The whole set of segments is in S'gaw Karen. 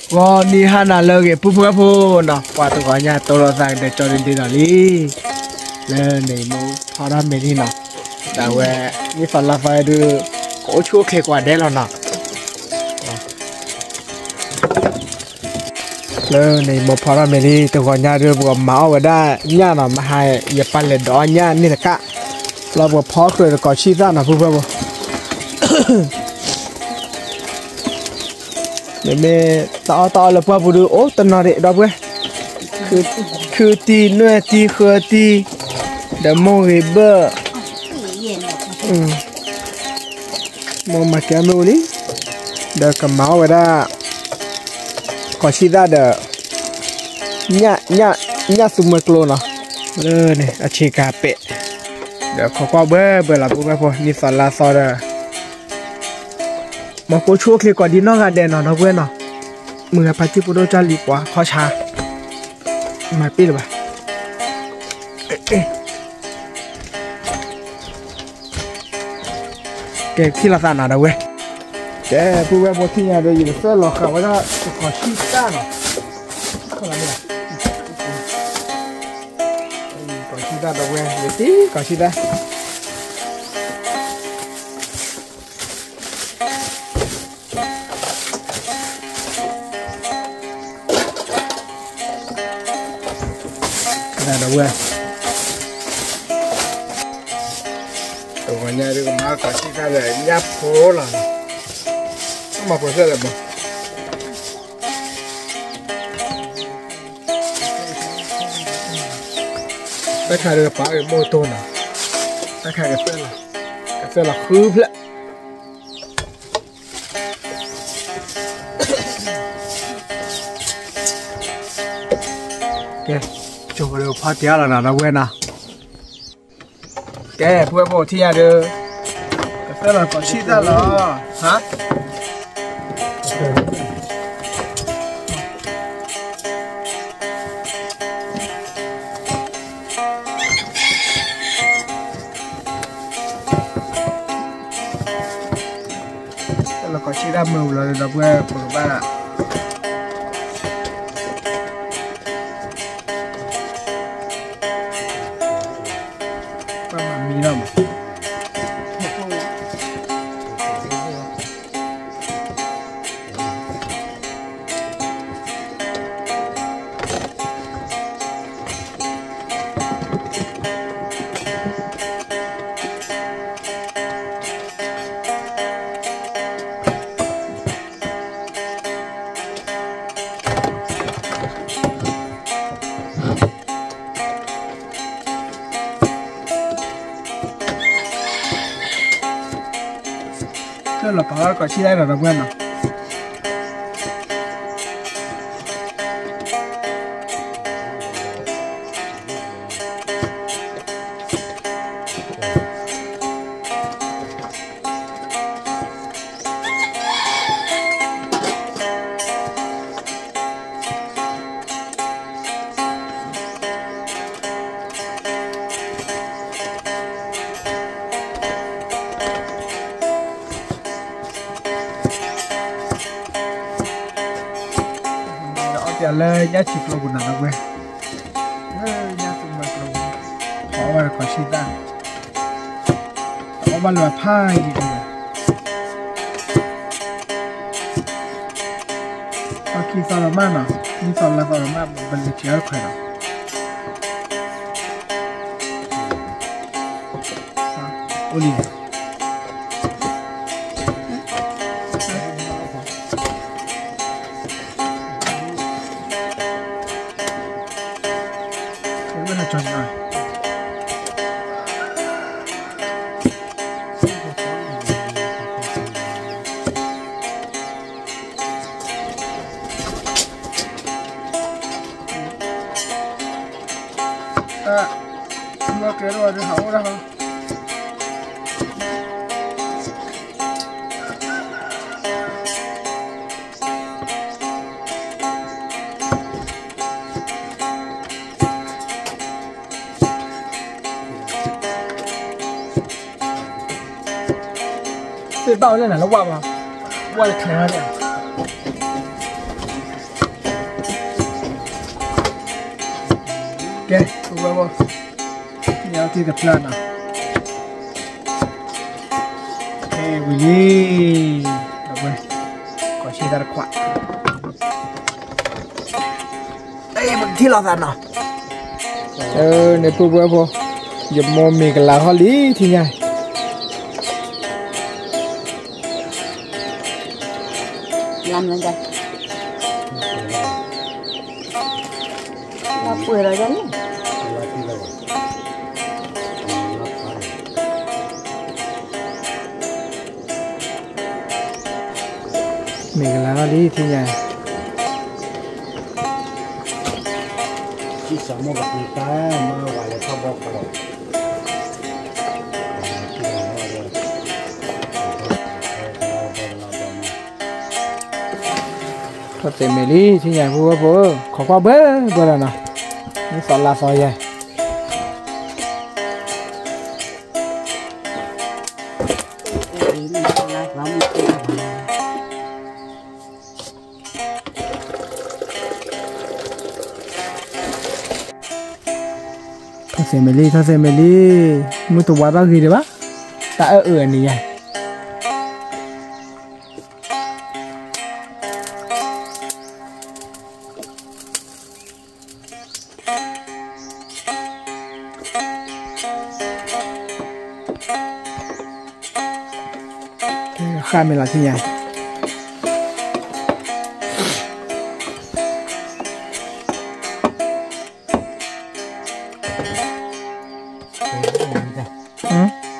ဂီၤနံၤဟါနၤလၢအဂ့ၤ ပုၢ်ဖိဝဲၢ်ဖိနီၤ, ပှၤတဂီၤညါတိၢ်လိာ်သးကဒဲးကၠီဒ့ဒ့နီၤလံ, လၢန့ၣ်မိၢ်ဖီထီၣ်မ့ၤလံနီၤ, ဒၣ်ဝဲ နံၣ်သီလါသီဒုး ကအိၣ်ဆူၣ်အိၣ်ချ့ကွၢ်ဒဲးလီၤနီၤ. လၢန့ၣ်မိၢ်ဖီထီၣ်မ့ၤလံ တဂီၤညါဒုး ပကမၤအီၣ်ဝဲဒၣ်ညၣ်နီၤ, မဟါယပၢ်လဲၤဒိးအီၣ်ညၣ်န့ၣ်တကး, လီၤပှၤဖီကြၢးတကိးဆံၣ်သၣ်နီၤ ပုၢ်ဖိဝဲၢ်ဖိ မ့မ့ၢ်တၢ်အီၣ်တၢ်အီလၢပှၢ်ပူၤဒုး အိၣ်တနီၤဒံး ဒီပုၢ်ဝဲၢ်, ခုတံၢ် နွဲၣ်တံၢ် ဃၢတံၢ် ဒီးမိၢ်ဂ့ၤဘၢၣ်, မိၢ်မၤကဲမ့ၢ်အိၣ်လံ, ဒီးကမၤအီၣ်ဝဲဒၣ် ကိးဆံၣ်သၣ်ဒီး ညၣ်သူမွဲကျိနီၤ, လၢန့ၣ် အဆ့ကၤပဲာ်, ဒီးခိးကွၢ်ဘှဲဘှဲလီၤ ပုၢ်ဝဲၢ်ဖိ နံၣ်သီလါသီဒီး မ့ၢ်ကအိၣ်ဆူၣ်အိၣ်ချ့ကိးဒံနီၢ်ဂၤဒဲးနီၤ ဒီပုၢ်ဝဲၢ်နီၤ, မုၢ်ဂၤဖါတံၢ်ဖိဒိၣ်ကၢ်လံၤပှၤခီၣ်ဆါ, မၤပ့ၢ်လၢၤဘၣ်. ကဲ ထံၣ်လိာ်သးနီၤ ဒီပုၢ်ဝဲၢ်, ကဲ ပုၢ်ဝဲၢ်ဖိ ထံၣ်ညါဒီး ယကစၢၢ်လီၤဃာ်ဝဲဒၣ် တကိးဆံၣ်သၣ်နီၤ, ကိးဆံၣ်သၣ် ဒီပုၢ်ဝဲၢ် ယတံၢ်ကိးဆံၣ်သၣ် ဒီပုၢ်ဝဲၢ်, တဂီၤညါဒုးကမၤကိးဆံၣ်သၣ်ဒီး ညၣ်ဖိလီၤနီၤ, မၤဖိသၢလၢၤဘၣ်, တၢ်ခါဒုးပာ်အီၤမိၢ်တိၢ်နီၤ, တၢ်ခါကသၢလီၤ, ကသၢလီၤဃုဖျၢၣ်. ကဲ, ကၠိဖိဒီးဖီတ့ၢ်အီၤလီၤနီၤ ဒီပုၢ်ဝဲၢ်နီၤ, ကဲ ပုၢ်ဝဲၢ်ဖိ ထံၣ်ညါဒီး ကသၢလီၤကိးဆံၣ်သၣ်လီၤ, ဟါ လီၤကိးဆံၣ်သၣ်မုာ်ဝံၤလီၤဒီး ဒီပုၢ်ဝဲၢ် ပကဘၣ် ဘၣ်မၤမံလီၤမး, လီၤပာ်လီၤကိးဆံၣ်သၣ်ဒီး ဒီပုၢ်ဝဲၢ်နီၤ. အီၣ်တ့ၢ်လၢညၣ်ဆံးကျိပူၤနီၤ ဒီပုၢ်ဝဲၢ်, လၢညၣ်သူမွဲကျိပူၤ, အီၣ်ဘၣ်ဒီးကိးဆံၣ်သၣ်, အီၣ်ဘၣ်လၢအဖးယံၤဒံး, အီၣ်ခံသီလီၤမးနီၤ, နံၣ်သီလါသီလီၤမး ပလဲၤထံၣ်အီၣ်တခွဲးဒီး အိၣ်လံ. သ့ၣ်ဘၣ်ဝဲလၢနၤလၢဝၣ်ဘၣ်, ဝၣ်တချဲးဝဲဒၣ်. ကဲ ပဝဲဘီ ညါထံၣ်တဖျၢၣ်နီၤ, ကဲဝံၤလံ, ဒီပုၢ်ဝဲၢ်, ကီၢ်ဆံသၢတခွး, အဲ ပကထံၣ်လိာ်သးနီၤ, န့ၣ်ပုၢ်ဝဲၢ်ဖိ, ယမိၢ်မ့ၤကလၤထီၣ်လံထံၣ်ညါ လၢမနုၤလဲၣ်, လၢပှဲၤလီၤယၤန့ၣ်, မ့ၢ်ကလၤထီၣ်လံထံၣ်ညါ, ထီၣ်သ့ၣ်မ့ၢ်လံ ထံၣ်ညါ ပုၢ်ဝဲၢ်ဖိ, ခိးကွၢ်ဘၢဘၢလီၤနီၤ, မ့ၢ်သီလါသီယဲၢ် ထီၣ်သ့ၣ်မ့ၢ်လံ ထီၣ်သ့ၣ်မ့ၢ်လံ, မုၢ်တဝါထီၣ်ဂ့ၤဒံးဘၣ်, တၢ်အၢၣ်အၢၣ်န့ၣ်ယဲၢ် ဃၣ်မ့ၢ်လီၤထံၣ်ညါ,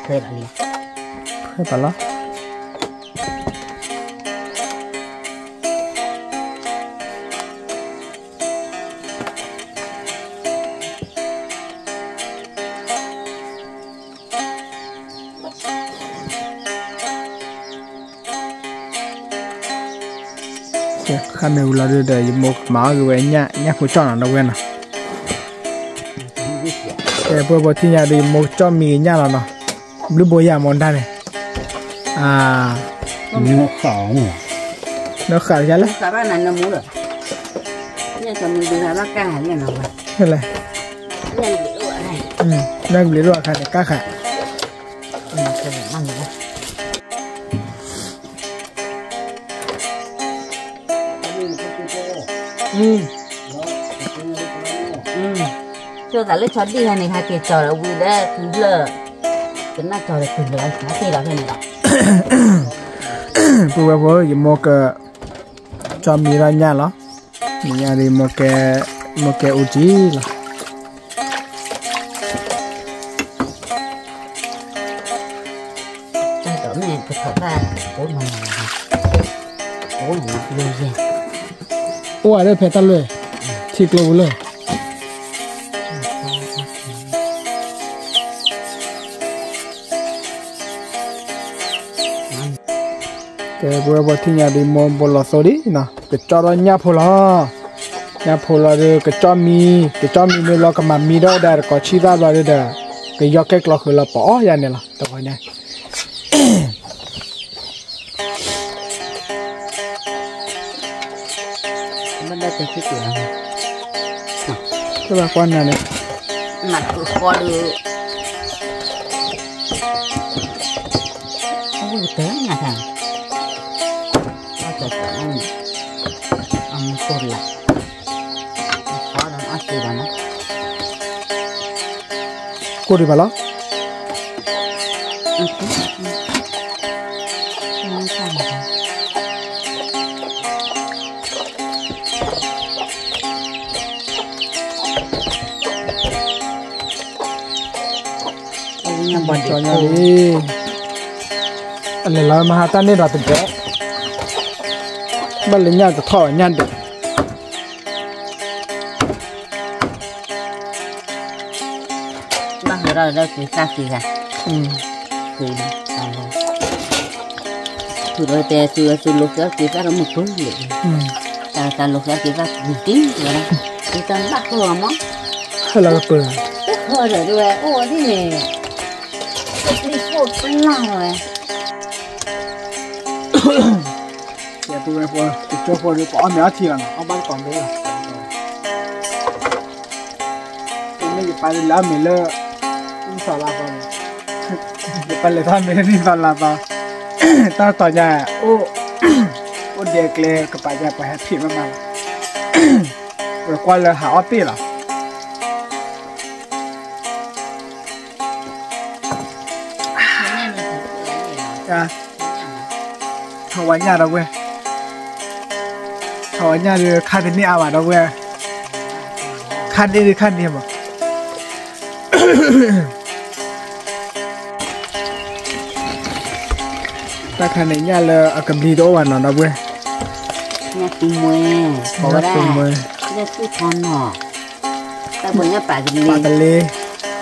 ဖဲပလီၤ ဃၣ်မ့ၢ်ဝံၤလီၤဒုဒီး ယမိၢ်မၤအီၣ်က့ၤဝဲညၣ်ဖိကၠီၣ်နီၤ ဒီပုၢ်ဝဲၢ်နီၤ, ကဲ ပုၢ်ဝဲၢ်ဖိ ထံၣ်ညါဒီး ယမိၢ်ကၠီၣ်မံၤက့ၤညၣ်လီၤနီၤ, ဘျုးဘိယၤမီၢ်ဒၣ်န့ၣ်, နီၢ်ဃာ်တယါလဲၣ်, နကဘျံးဒိၣ်အခါန့ၣ် ကါဃာ် ကၠိသးလၢဆီဒံၣ်ခါန့ၣ် ဟဲက့ၤကၠီၤဒီးဝံၤဒီးတုၤလၢ ကနၣ်ကၠီၤဒီးတုၤလၢဟဲက့ၤလီၤဖဲန့ၣ်လီၤ, ပုၢ်ဝဲၢ်ဖိ ယမိၢ်က ကၠီၣ်မံၤထီၣ်ညၣ်လီၤ, မ့ၢ်ညါဒီး မိၢ်ကဲအူကၠံလီၤ, အိၣ်ဝဲလၢဖဲတၢ်လွဲၢ် ထံကျိပူၤလၢ ကဲ ပုၢ်ဝဲၢ်ဖိ ထံၣ်ညါဒီး မိၢ်ဘိလီၤသိဒံးနီၤ, ကကၠီၣ်ထီၣ်ညၣ်ဖိလီၤ, ညၣ်ဖိလီၤဒီး ကကၠီၣ်မံၤ, ကကၠီၣ်မံၤမ့ၢ်လီၤကမၤမံဒီးဒၣ် တကိးဆံသၣ်ဘျီဒီး ကယီကဲကျီဃုာ်လီၤပအီၣ်ယၤန့ၣ်လီၤ တဂီၤညါ ဘၣ်ကွၢ်နၤန့ၣ် နကဃီဒီး အဝံၣ်ကတၢၢ်နၤခါ အတၢ်တၢ်အမူခိၣ်လၢ် အဃီဒီးအီၣ်စ့ဘၣ်နီၤ ကိၢ်ဒံးဘၣ်လီၤ ဘၣ်ကၠီညါလံ, အလဲၤလီၤမဟါတၢ်န့ၣ်ဒီးတဒဲး, ဘၣ်လၢညၣ်တထီၣ်ညၣ်ဒဲး ဘၣ်ဃုာ်ဒီးလၢက့ၤသၣ်က့ၤဂၤ, ဃုာ်ဒီးတဲသုသုလိာ်ဃုာ်က့ၤသၣ်ဒီးမုၢ်ပှၢ်လံ, တၢ်တၢ်လိာ်ဃုာ်က့ၤသၣ်က့ၤတံၢ်ဝဲဒၣ်, က့ၤတၢ်ဘၣ်ဃုာ်အီၤမး, ဟဲလီၤကပၢၤ, တဃုာ်ဒီးဝဲအိၣ်ဝဲဒ်န့ၣ်, ပျံၤဖိပျါဝဲ ကဲ ပုၢ်ဝဲၢ်ဖိ ကကၠိဖိဒီး ပအီၣ်မ့ၤအီထံလီၤနီၤ, အီၣ်ဘၣ်တကိးမ့ၤလီၤ. ပာ်လၢအမ့ၢ်လၢ နံၣ်သီလါသီန့ၣ်, ပာ်လဲၤထီၣ်မ့ၢ်လၢနံၣ်သီလါသီ, တၢ်တီၤညါ အိၣ်, အိၣ်ဒဲကျဲ ကပာ်ညါပှၤဟဲဖံးမးမးလီၤ, ဝဲကွၢ်လၢဟးအီၣ်တ့ၢ်လီၤ. ထီၣ်ဝဲညၣ်ဒီပုၢ်ဝဲၢ်, ထီၣ်ဝဲညၣ်ဒီး ခါတန့ၢ်အါဘၣ်ဒီပုၢ်ဝဲၢ်, ခါန့ၢ်ဒ်ခါန့ၢ်မး. တၢ်ခါန့ၣ်ညၣ်လၢအကဘျံးတအိၣ်ဘၣ်နီၤဒီပုၢ်ဝဲၢ်, ညၣ်သူမှဲ, ညၣ်သူမှဲ, ညၣ်သူထီနီၤ, တၢ်ဘိညၣ်ပာ်ကလ့, ပာ်ကလ့,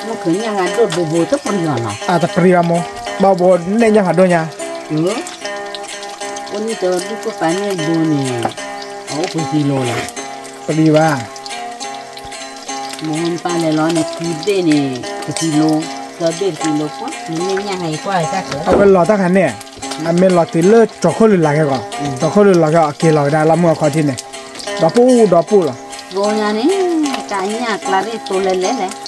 မ့ၢ်ခၢညၣ်ဂၤဒိၣ်ဘိဘိတပျံၤအီၤနီၤ, အတပျံၤဘၣ်မး, ဘၣ်ဘိနဲၣ်ညၣ်ဖးဒိၣ်ညါ, အိၣ်နံၣ်တဒူၣ်ကိၣ်ပာ်န့ၣ်ဘိန့ၣ်, အအိၣ်ပှဲၤကံလိလီၤ, ပျံၤဘၣ် မ့ၢ်ပာ်လဲၤလီၤန့ၣ် ခံဘ့ၣ်န့ၣ် တကံလိ, သၢဘ့ၣ်တကံလိ, မ့ၢ်ညၣ်ဟဲကွၢ်တၢ်ကၢ, အဝဲလီၤတၢ်ခါန့ၣ်, အမ့ၢ်လီၤတုၤလၢကၠီၤခိၣ်လုၢ်လၢ်ခဲကီး, ကၠီၤခိၣ်လုၢ်လၢ်ခဲအီၤ အက့ၤလီၤကဒါလၢမုၢ်အခီၣ်ထံးန့ၣ်, ဒီပုၢ်ဒီပုၢ်လီၤ, ဘိညါန့ၣ်, တၢ်ညၣ်ကျါသ့ၣ်တိၤလဲၤလဲၤလဲၤ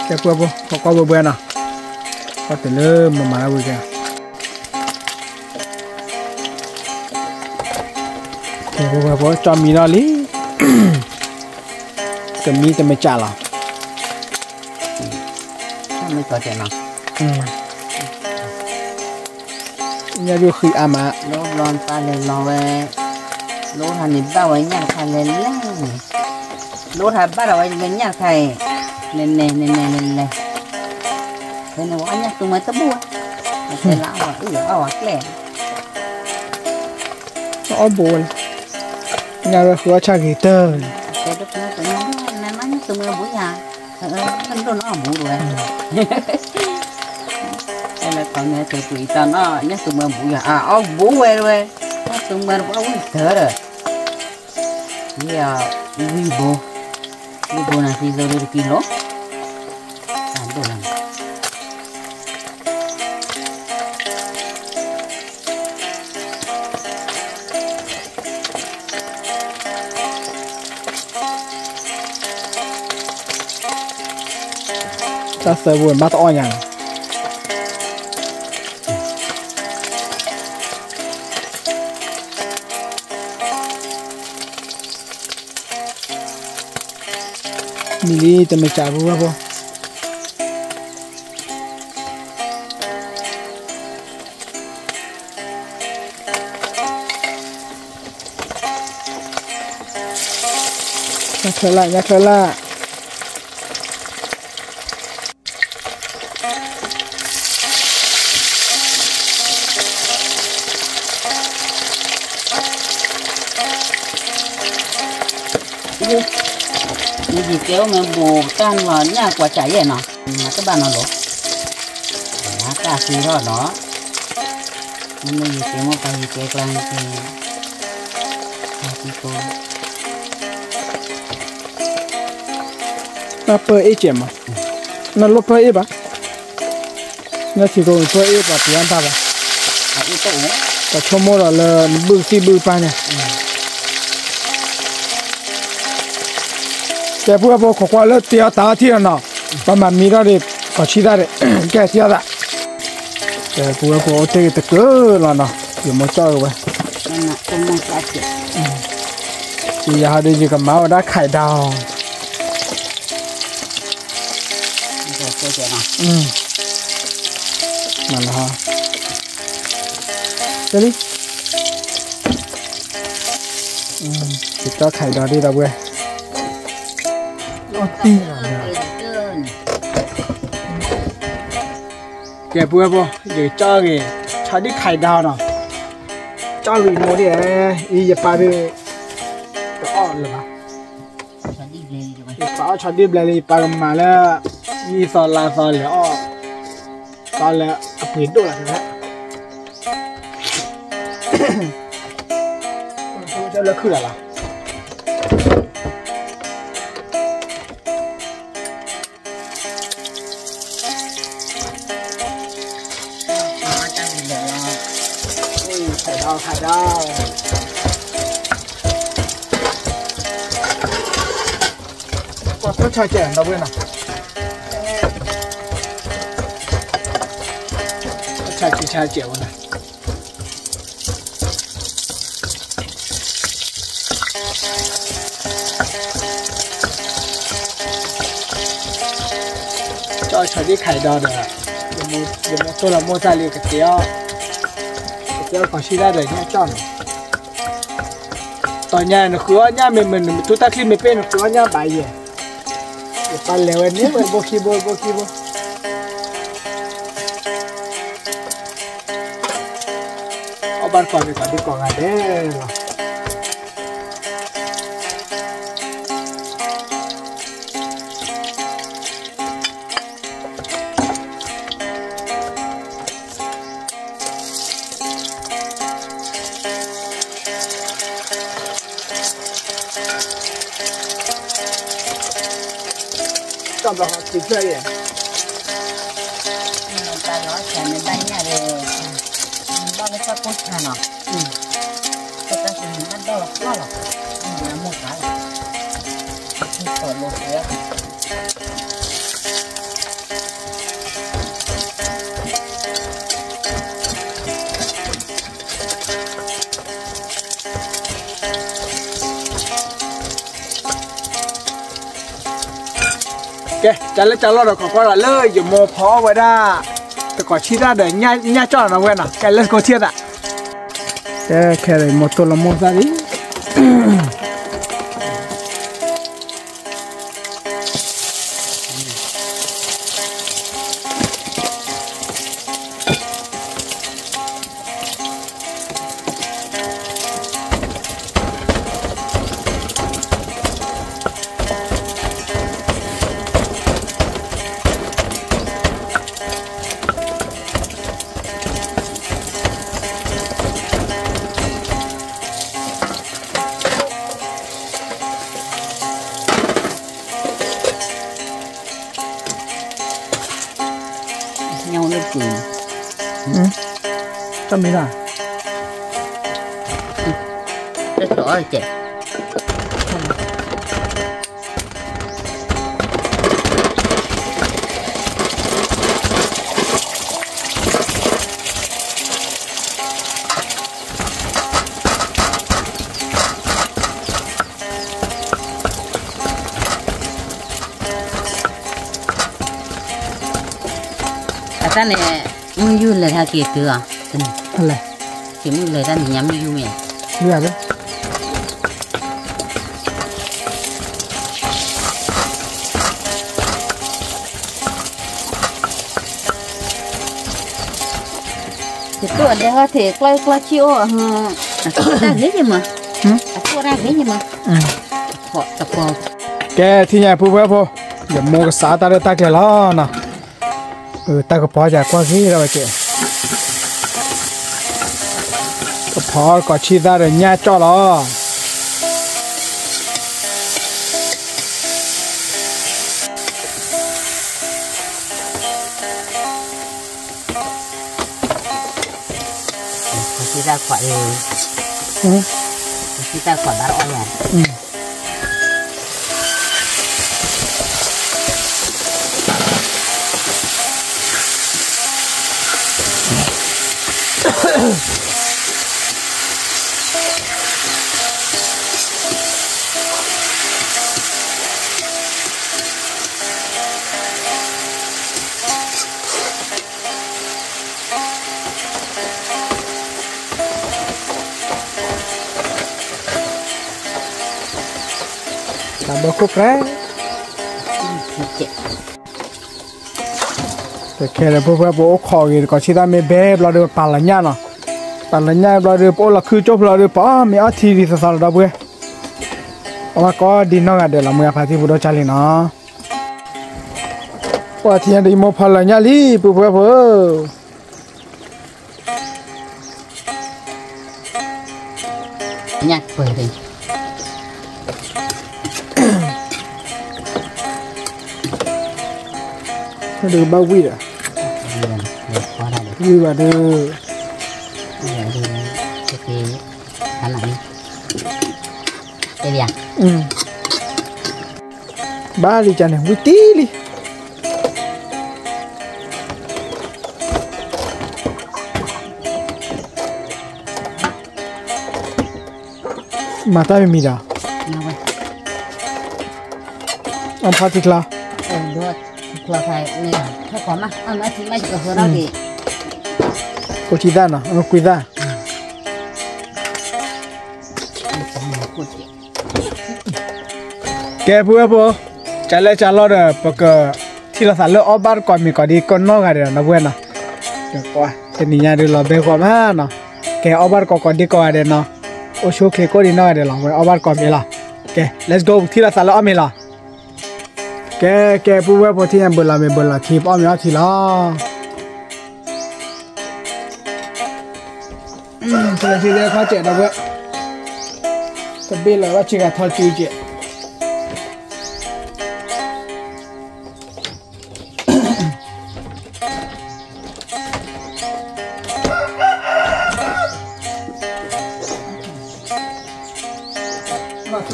ကဲပုၢ်ဝဲၢ်ဖိ ခီကွၢ်ဘှဲဘှဲနီၤ, ခီတုၤလၢမမၤလၢဝံၤကဲ, ကဲပုၢ်ဝဲၢ်ဖိ ကၠီမံနီၤလံ, တမံတမ့ၢ်ကၢ်လီၤ, မ့ၢ်ကၠီတဲနီၤ, ညၣ်ဒိၣ်ဃံအါမး, လိဘျီပာ်လဲၤလီၤဝဲ, လိဟးန့ၣ်ဘၣ်ဝဲညၣ်တခါလဲၤလဲၤန့ၣ်, လိဟးဘၣ်ဒီးဝဲညၣ်တခါအံၤ, လဲၤလဲၤလဲၤလဲၤလဲၤလဲၤ, ဖဲန့ၣ်ဝဲညၣ်သူမှဲတဘူၣ်, တဲလၢအဝဲအုၣ်အီၣ်ဝဲကျဲ, အီၣ်ဘိဝဲ, ညၣ်ဝဲဃုအီၣ်ဆၣ်ဂ့ၤတၢၢ်န့ၣ်, ညၣ်သူမှဲဘူယၤ, ဒိၣ်နီၢ်အီၣ်ဘိဝဲ, အဲလၢခီန့ၣ် သုးကွံာ်တၢ်နီၢ် ညၣ်သူမှဲဘူယၤ အအီၣ်ဘိဝဲဝဲ, ညၣ်သူမှဲတပှၢ်ဝံၣ်တၢ်ဒီး, ယဲၢ်, ဝံၣ်ဘိ, ဝံၣ်ဘိန့ၣ်သံသိလၢတကံလိ, တၢ်ဒိၣ်လီၤ တၢ်သၢဘိမးတအီၣ်ညါန့ၣ်, မံၤလံတမ့ၢ်ကၢ်ပူၤဝဲဖိ, ညၣ်ချၢလၢ် ညၣ်ချၢလၢ်, ယကဲအိၣ်မ့ၢ်ဘူးတၢ်နီၤ ညၣ်ကွၢ်စးယဲၢ်နီၤ, မၤတဘၣ်နီၤလိၤ, မၤတၢ်သ့ထီၣ်နီၤ, မ့ၢ်ယကဲမိၢ်ပၢ်ယကဲကျါန့ၣ်, နပၢၢ်အ့ၣ်ကဲးမး, နလိၣ်ပၢၢ်အ့ၣ်ဘၣ်, နထံၣ်ကိပၢၢ်အ့ၣ်ပှၤပျံၤအါတၢ်ဘၣ်, ပှၤဆိကမိၣ်ဒီးလၢနဘုၣ်သံၣ်ဘုၣ်ပၢ်န့ၣ်, ကဲပှၤဖိခိးကွၢ်လၢတ့အီၣ်တၢ်အီထံၣ်ဒီးနီၤ, ပှၤမၤမံထီၣ်ဒံး ကီၢ်ဆံၣ်တၢ်ဒံး, ကဲတ့အီၣ်သး, ကဲပှၤဖိအိၣ်တ့ၢ်ဂ့ၤတကၢလီၤနီၤ, ယမိၢ်ကၠီၣ်ဂ့ၤဝဲ ယၤဟီဒ်ယကမၤဝဲဒၣ်ခးဒီး, မၤလီၤ, ယကၠီၣ်ခးဒီးဒ်ဒီပုၢ်ဝဲၢ်, အီၣ်တံၢ်လီၤ, ကဲပှၤဖိ ယကၠီၣ်ဂ့ၤ ဆီဒံၣ်ခးဒီးနီၤ, ကၠီၣ်ဂ့ၤမိၢ်ဒ်, အံၤယပၢ်ဒ်, တအီၣ်လၢၤဘၣ် ယပၢ်အီၣ်ဆီဒံၣ်ဘျဲလံ ယပၢ်ကမၤလၢ နံၣ်သီလါသီလဲၤအီၣ်, သီလၢအပှ့ၤဒိၣ်လီၤ, လၢခုၣ်လီၤလီၤ. ခးဒီး ခးဒီး, ကွၢ် ဆါကဲးနီၤဝဲနီၤ, ဆါကဲးဆါကဲးဝဲနီၤ, ကၠီဆီဒ်ခါအံၤဒီးဒီး, ယမိၢ်တိၢ်လီၤမိၢ်သၣ်လံကတဲအီၤ, ကတဲအီၤကီၢ်ဆံတၢ်ဒီးညၣ်ကၠီနီၤ, တီၤညါနဃုအီၣ်ညၣ်မ့ၢ်မ့ၢ်နထူတၢ်ချံမ့ၢ်ပ့ၢ်နဃုအီၣ်ညၣ်ဘၣ်ယဲၢ်, ယပၢ်လဲၤဝဲန့ၣ်ဝဲဘိခံဘိဘိခံဘိ အီၣ်ဘၣ်တကိးန့ၣ်ကိးဒုးကိးဂၤဒဲးလီၤ. တၢ်ဘျီဟီစံးဖျၢၣ်ယဲၢ်, တၢ်လီၤဆဲးန့ၣ်ဘၣ်ညၣ်ဒီး, ဘၣ်ဝဲတၢ်ကိၢ်ဆါနီၤ, တၢ်တၢ်စံးန့ၣ်ဘၣ်ဒီၣ်လီၤကျီၢ်လီၤ, မိၢ်ကါလီၤ, ကိၢ်လီၤစဲး ကဲ ကလၢကလီၢ်ဒီးခိးကွၢ်ဒီးလၢယမိၢ်ဖီအီၣ်ဝဲဒၣ် တကိးဆံတၢ်ဒီးညၣ်ကၠီနီၤဝဲနီၤ, ကဲ let's go ထံၣ်သး, ကဲ ခဲအံၤမိၢ်တိၢ်လီၤမိၢ်သၣ်လံ တၢ်မ့ၢ်ဒၣ် တၢ်ကဲး အတၢ်န့ၣ် မုၢ်ယူၢ်လဲၤထါက့ၤတုၤအီၤ, က့ၤမုၢ်လဲၤတၢ်နံၤညါမုၢ်ယူၢ်မ့ၢ်, ယတိၢ်အဒဲဟီၣ်ထံး ကျီၢ်ကျီၢ်ဆံၣ်အိၣ်, အတၢ်ဂ့ၤယမး, အတၢ်ဂ့ၤယမး, တပီၤ, ကဲ ထံၣ်ညါပုၢ်ဖိဝဲၢ်ဖိ, ယမိၢ်ကစးတၢ်ရဲၣ်တၢ်ကျဲၤလီၤနီၤ, တၢ်ကပီၤယကွၢ်ဂ့ၤဒီးဝဲကဲ ကဖီကိးဆံသၣ်ဒီးညၣ်ကၠီလီၤ. ဆံသၣ်ခွး, ဆံသၣ်ခွးဘၣ်အီၣ်ယၤ တၢ်ဘၢခိၣ်ပြဲး, ခဲလၢာ်ဖိဖဲ ပအိၣ်ခိးဂ့ၤတကိးဆံသၣ်မ့ၢ်ဘဲဘျီဒီး ပာ်လီၤညၣ်နီၤ, ပာ်လီၤညၣ်ဘျီဒီး ပအိၣ်လီၤခုကၠိဖျိဒီး ပအီၣ်မ့ၤအီထံဒ်သိးသိးလီၤဒီပုၢ်ဝဲၢ်, အဝဲကိးဒံနီၢ်ဂၤဒဲးလီၤ မုၢ်အဖါတံၢ်ဖိဒီးကၢ်လံနီၤ, ပှၤထံၣ်ညါဒီး ယမိၢ်ဖီလၢာ်ညၣ်လံ ပုၢ်ဖိဝဲၢ်ဖိဧၢ ညၣ်ပၢၢ်, တဘၣ်ဝံၣ်ဒီး, ဝံၣ်ဘၣ်ဒီး, ဟါနၤလံ, တဲလံဧါ, ဘၣ်လံကန့ၣ် ဝံတံၢ်လံ. မၤတၢ်မံၤမံၤဒီး အဖီထံချါ ကိးထံသၣ်နီၤ ကွံသၣ် ကဲ ပုၢ်ဝဲၢ်ဖိ, ကလဲကလီဒီး ပကထံၣ်လိာ်သးလၢအီၣ်ဘၣ်တကိးမ့ၤကိးဒံကိးနီၢ်ဂၤဒဲးနီၤ ပုၢ်ဝဲၢ်နီၤ. တနံၤညါဒုးလီၤဘဲကွီၢ်မးနီၤ. ကဲအီၣ်ဘၣ်တကိးကိးဒံကိးဂၤဒဲးနီၤ. အိၣ်ဆူၣ်အိၣ်ချ့ကိးဒံနီၢ်ဂၤဒဲးလီၤ. ဝဲအီၣ်ဘၣ်တကိးမ့ၤလီၤ. ကဲ let's go ပထံၣ်လိာ်သးလၢအီၣ်မ့ၤလီၤ. ကဲ ကဲ ပုၢ်ဝဲၢ်ဖိ ထံၣ်ညါဘၢၣ်လီၤမ့ၤဘၢၣ်လီၤထံ ပအီၣ်မ့ၤအီထံလီၤ. ထံလၢထံလၢခီစဲးဒီပုၢ်ဝဲၢ်, တဘ့ၣ်လီၤဘၣ်ဆ့ကၤထီစုကဲး. ကဲ အီၣ်မ့ၤကိးဒံန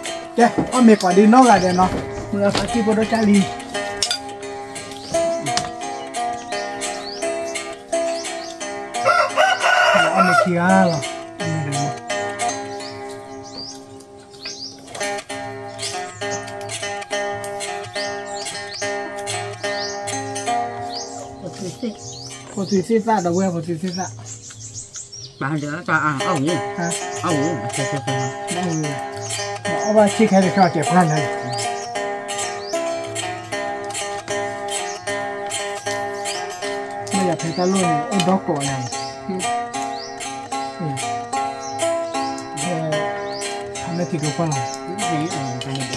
ီၢ်ဂၤဒဲးနီၤ, မုၢ်လၢ်ဖးကံၢ်ဖိဒိၣ်ကၢ်လံ, အီၣ်မ့ၤခံဂၤလီၤ. ဖိသွံၣ်သ့ၣ်သၣ်ဒီပုၢ်ဝဲၢ် ဖိသွံၣ်သ့ၣ်သၣ်, အီၣ်ဝံၤ, အီၣ်ဝံၤ, အီၣ်ဘၣ်ဆ့ၣ်ခဲတခါကဲးဖျါန့ၣ်, မ့ၢ်ယၤဖဲတၢ်လိၣ်န့ၣ် အိၣ်ဒီကိးနၤ, ဖးမဲာ်ထံကျိခွါလီၤ.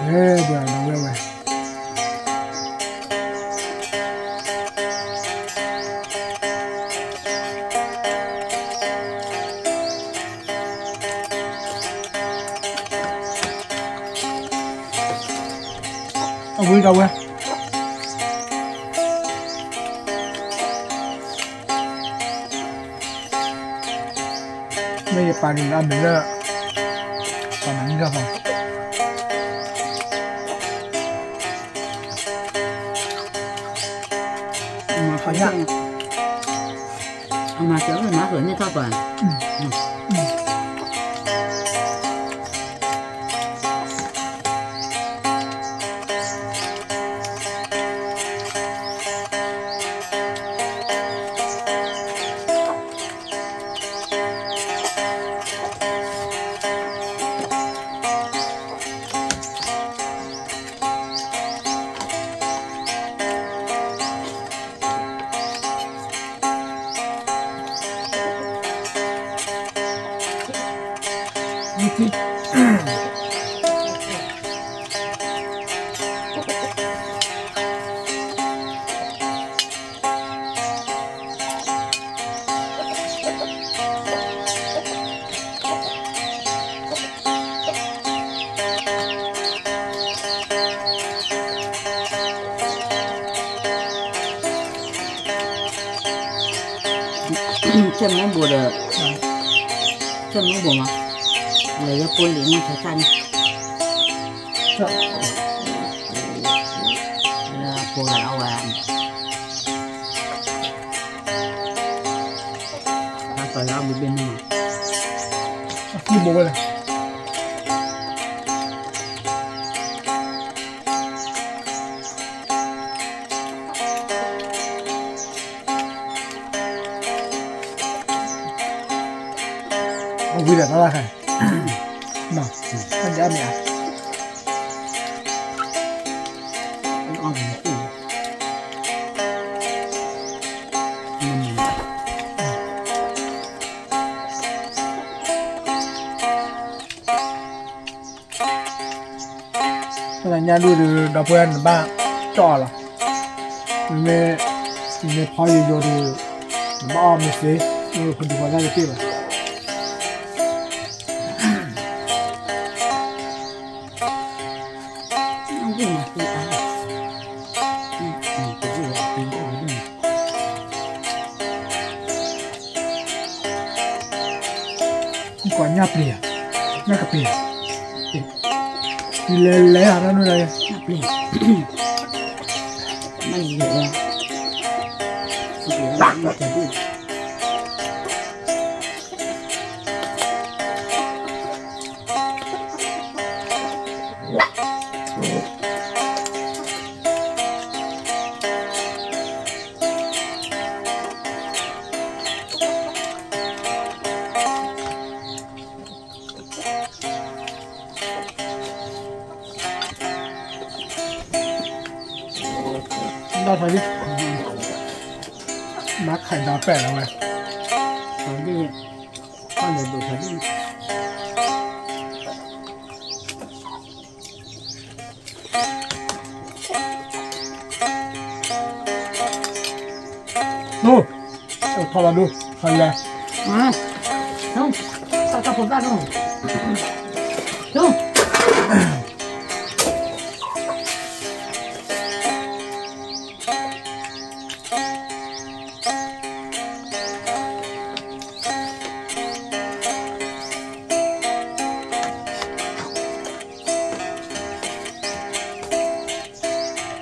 ဝဲဒၣ်ဒီးဝဲဝဲ အဝံၤဒီးဝဲ မ့ၢ်ယပာ်န့ၣ်လၢအမ့ၢ်လၢ ပှၤမၤနံၣ်ထီၣ်ဖီ မၤခီယၣ်, အမၤစၢၤမၤဃုာ်န့ၢ်ထီၣ်ပှၤ ဆဲးမူဘိးဒီး, ဆဲးမူဘိးမး, လဲၤယဲၢ်ပိလံၤမုၢ်ဆါဆၣ်န့ၣ်, လၢအဖိဂၤလၢအဝဲန့ၣ် တၢ်ကီၤလၢအဘုဘ့ၣ်န့ၣ်, အကူဘိးဝဲလဲၣ်. အဝံၤဒီးတၢ်လၢ်ခဲ, မ့ၢ်, တၢ်ဒၣ်မ့ၢ်ဧါ. တၢ်လၢညါဒူၣ်ဒီး ဒီပုၢ်ဝဲၢ်နဘၣ်ကၠီၣ်အီၤလီၤ. မ့မ့ၢ် နမ့ၢ်ဖီယိယိဒီး နဘၣ်အီၣ်မ့ၢ်သ့, နဖိဒံဖိသၣ်တသ့ဘၣ်. ကွၢ်ညၣ်ပျံၤဧါ, ညၣ်ကပျံၤဧါ, လဲၤလဲၤဧါ, တၢ်နုၤလဲၣ်, ညၣ်ပျံၤ, မ့ၢ်ယဲၢ်, ဘၣ်ထီၣ်လံ, ဘၣ်ခးဒီးပဲာ်လီၤဝဲ, ထီၣ်လံ, ထီၣ်လံဒိၣ်ထီၣ်လံ. အိၣ်, ထီၣ်လီၤဒိၣ်, ထီၣ်လဲၣ်, တၢ်တၢ်ဖိသၣ်ဒိၣ်, ဒိၣ်.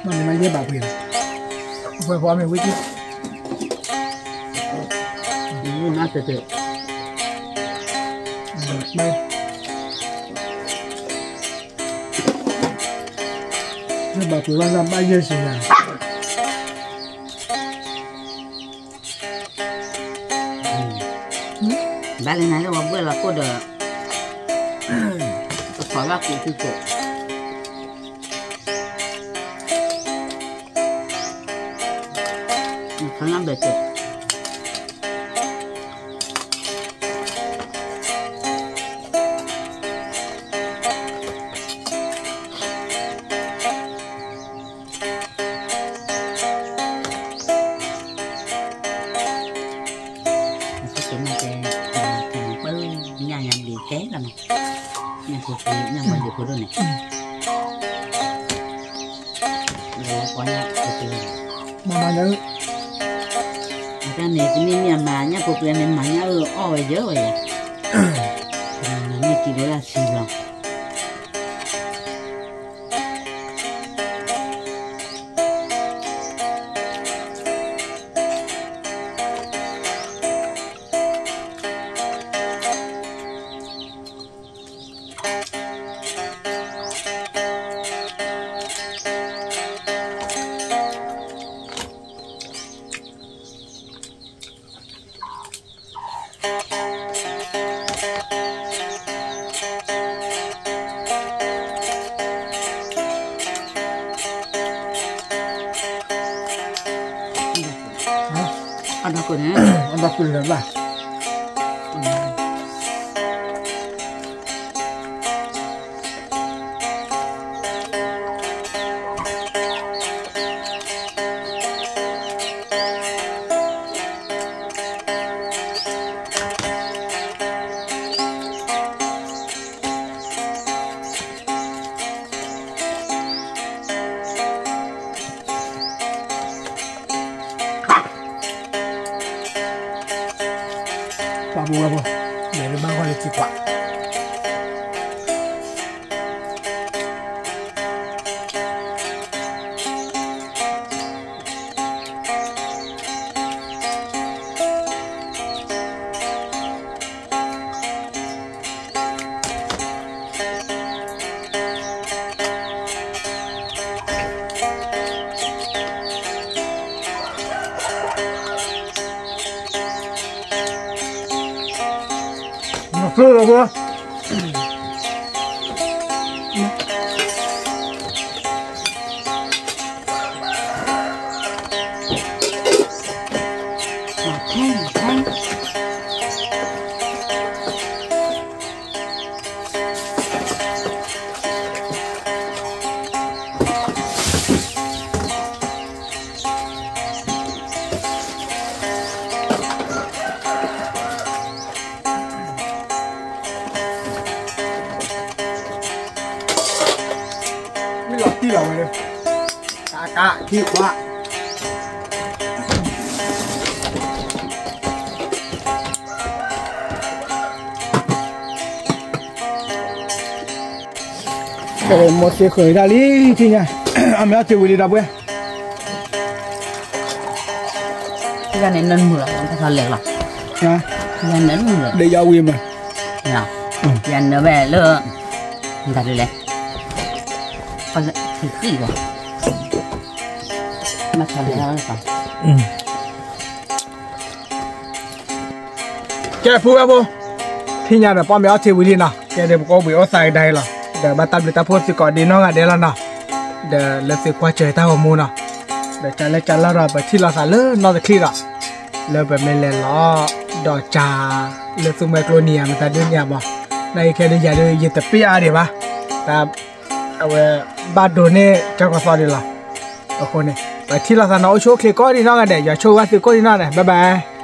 မ့ၢ်န့ၣ်မ့ၢ်ယဲၢ်ဘၣ်ပှ့ၤလီၤ, အပှဲၤဖီမ့ၢ်ဝံၤက့ၤ, မ့ၢ်နါတဲတဲ, ယဲၢ်ဘၣ်ပှ့ၤဘၣ်လၢဘၣ်ယဲၢ်စ့ၢ်ကီး. ဘၣ်လၢနၤလၢပှၤဘှဲၣ်လီၤခိၣ်ဒီး ကဖီၣ်ဘၣ်ကူးသုကၢး, နခီနဘၢၣ်စၢၤ အဃိသတးန့ၣ် ပှၤညၣ်ညါဘျံးကဲလီၤမး, ညၣ်ဖိ ညၣ်ပှၤဒံးဖိဒိၣ်န့ၣ်, လၢပှၤညၣ်ဖိပျဲ, မၤမၤညၣ်အုၣ်, အတၢ်န့ၣ် တမ့ၢ်မ့ၢ်အမၤညၣ်ဖိပျဲန့ၣ် မၤညၣ်အုၣ်အီၣ်ဝဲယၢဝဲယၤ, မၤန့ၢ်ကံဒိလၢဆံဘျီ. အဒီပုၢ်န့ၣ် အဒီပုၢ်လၢၤဘၣ်. ပှၤဘိဝဲဖိ, လဲၤဒုးဘၣ်ဂီၢ်လၢထံကွၢ်. မၤဖျိလီၤဘၣ်. မၤဖဲမၤဖဲ. တၢ်တၢ်ခံခွါ မိၢ်သ့ဃုာ်ဒၣ်လံ ထံၣ်ညါ အမ့ၢ်အီၣ်ထံဝံၤလံဒီပုၢ်ဝဲၢ် ယၤန့ၣ်နၢမုာ်လီၤ တၢ်ထီလဲၤလီၤ ယၤနၢမုာ်လီၤ ဒီးယၤဝံၤမး ယၤနၢဝဲလၢ တၢ်ဒ်လဲၣ် ထံၣ်ဃံလီၤ မၤထီလဲၤလီၤ ကဲ ဖုဝဲၢ်ဖိ ထံၣ်ညါဒီး ပီၣ်မ့ၢ်အီၣ်ထံဝံၤလံနီၤ ကဲဒီး ပကအိၣ်ဘှံးအိၣ်သါကဒါအံၤလီၤ ဒီးဘၣ်တၢ်ဘျုးတၢ်ဖှိၣ်သုကိးဒံးနီၢ်ဂၤဒဲးလီၤနီၤ ဒီးလၢသုကွၢ်စၢၤတၢ်ဂီၤမူနီၤ ဒီးကၢ်လဲၢ်ကၢ်လီၢ်ဒီး ပထံၣ်လိာ်သးလၢနီၢ်တချံဒီး လၢပမ့ၢ်လဲၤလီၤ ဒီးကၢ် လၢသူမှဲကျိနံၤယၤ မတၤဒုးန့ၢ်အမး နာ်က့ခဲဒုးယၤဒုး ယတပ့ၢ်အါဒံးဘၣ် တၢ် အဝဲ ဘၣ်ဒိးန့ၢ်ကၢ်ကီၤသီဒံးလီၤ အဃိန့ၣ် ပထံၣ်လိာ်သးနီၤ အိၣ်ဆူၣ်အိၣ်ချ့ကိးဒံးနီၢ်ဂၤဒဲး ယွၤဆိၣ်ဂ့ၤဘၣ်သုကိးဒံးနီၢ်ဂၤဒဲး bye bye